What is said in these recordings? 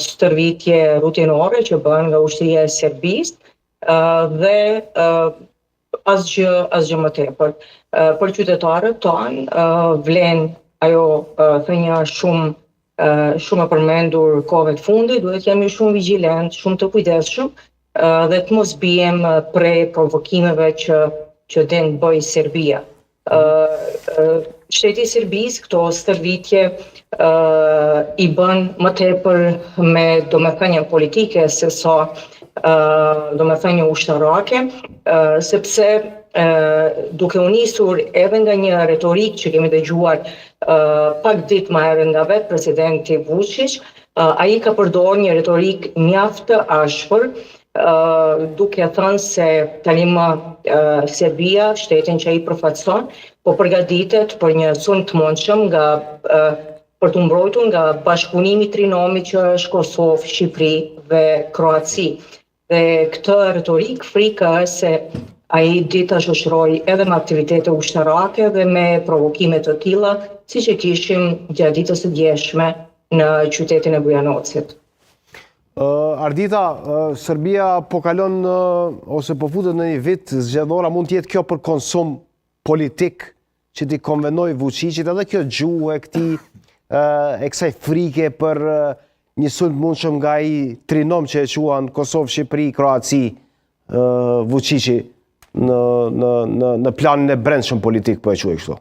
stërvitje rutinore që bëhen nga ushtria e Serbisë dhe asgjë asgjë më tepër. Për qytetarët tanë vlen ajo thënia shumë shumë e përmendur kohëve të fundit, duhet të jemi shumë vigjilent, shumë të kujdesshëm dhe të mos biem pre provokimeve që që din të bëjë Serbia. Shteti i Serbisë këto stërvitje i bën më tepër me domethënie politike se sa domethënie ushtarake, sepse duke u nisur edhe nga një retorikë që kemi dëgjuar pak ditë më herët nga vetë presidenti Vučić, ai ka përdorur një retorikë mjaft të ashpër, duke thënë se tani më Serbia, shtetin që ai përfaqëson, po përgatitet për një sulm të mundshëm nga për t'u mbrojtur nga bashkëpunimi i trinomit që është Kosovë, Shqipëri dhe Kroaci. Dhe këtë retorikë frika është se ai di ta shoqërojë edhe me aktivitete ushtarake dhe me provokime të tilla, siç e kishim gjatë ditës së djeshme në qytetin e Bujanocit. Ardita, Serbia po kalon ose po futet në një vit zgjedhor, a mund të jetë kjo për konsum politik që t'i konvenojë Vučićit edhe kjo gjuhë e këtij e kësaj frike për një sulm të mundshëm nga ai trinom që e quan Kosovë, Shqipëri, Kroaci, Vučići në në në në planin e brendshëm politik po e quaj kështu.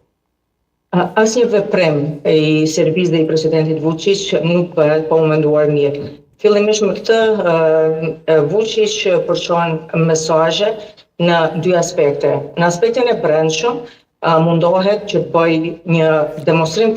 Asnjë veprim i Serbisë dhe i presidentit Vučić nuk bëhet pa u menduar mirë. Fillimisht me këtë Vučić përçon mesazhe në dy aspekte. Në aspektin e brendshëm mundohet që të bëjë një demonstrim.